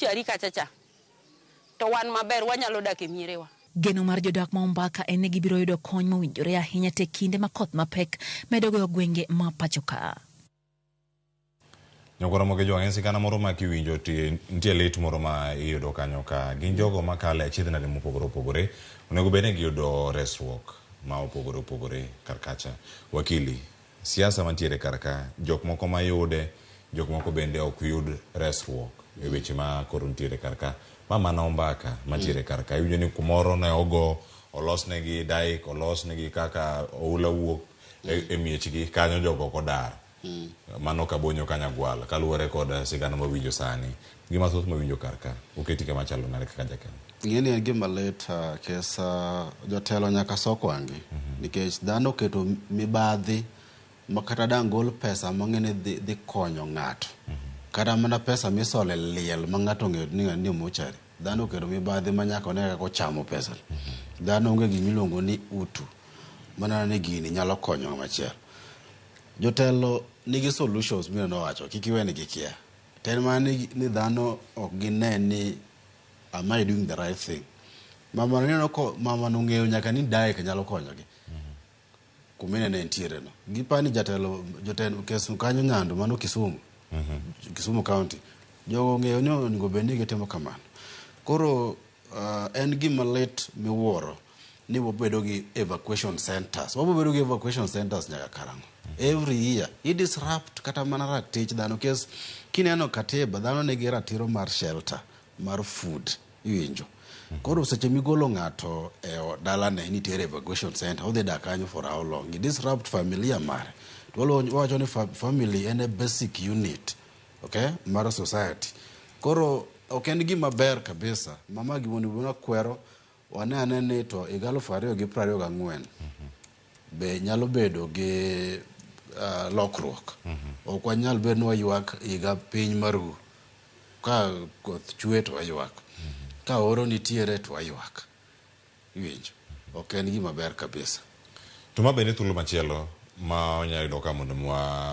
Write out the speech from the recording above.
mochari kacha cha to wan maber wanyalo dak e mierewa. Geno mar jodak ma Ombaka en ni gibiro yudo kony mowinjore ahinya te kinde ma koth mapek medo goyo gwenge ma pacho ka. Nyakwar Ramogi Ojwang' en sigana moro ma kiwinjo to nitie lit moro ma iyudo kanyo ka gin jogo makalo e achiedh nade mopogore opogore onego bed ni giyudo resruok ma opogore opogore kar kacha. Wakili, siasa mantiere kar ka, jok moko mayude, jok moko bende ok yud resruok e weche ma koro nitiere kar ka. Ma mana ombaka mantiere kar ka. Iwinjo ni kumoro ne ogo, olosnegi dyke, olosnegi kaka oula wuok e miechgi, kanyo jogo ok odar. Mano Kabonyo Kanyagwal, kaluwore kod sigana mawinjo sani, gi mathoth mawinjo kar ka, oketi kama chalo nade kaka Jakenya? Ing'e ni en gima lit kes jotelo nyaka sok wang'gi nikech dhano oketo mibadhi ma kata dang' gol pesa mang'e ni dhi konyo ng'ato kata mana pesa misolo e liel ma ng'ato ong'eyo ni ng'ani ni e mochari dhano oketo mibadhi ma nyaka one kaka ochamo pesa dhano onge gima iluongo ni utu maneno ni gini nyalo konyo ng'ama chielo jotelo nigi solutions mineno wacho kik iwe ni gikia to en mana ni dhano ok gine ni am I doing the right thing mama neno ko mama nong'eyo nyaka ni dyke nyalo konyogi kuma inene entiere no gipa ni jatelo jotend kes kanyo Nyando mano Kisumu Kisumu County jogo ong'eyo ni onego bed ni gitimo kamano koro en gima lit miwuoro ni wabedo gi evacuation centers wabobedo gi evacuation centers nyaka karang'o every year i disrupt kata mana ratich dhano kes kineno katiba dhano nigi ratiro mar shelter mar food iwinjo koro seche migolo ng'ato e dalane nitiere evacuation center odhi dak kanyo for how long i disrupt familia mare to wawacho ni family en a basic unit okay mar society koro ok en gima ber kabisa mama gimonego kwero wane ane ni to higa 2024 be nyalo bedo gi lokruok ok wanyal bedo ni waywak higa piny maru ka koth chwe to waywak ka oro nitiere to waywak iwinjo ok en gima ber kabisa To ma bende thuolo machielo ma wanyalo yudo ka mondo mi wa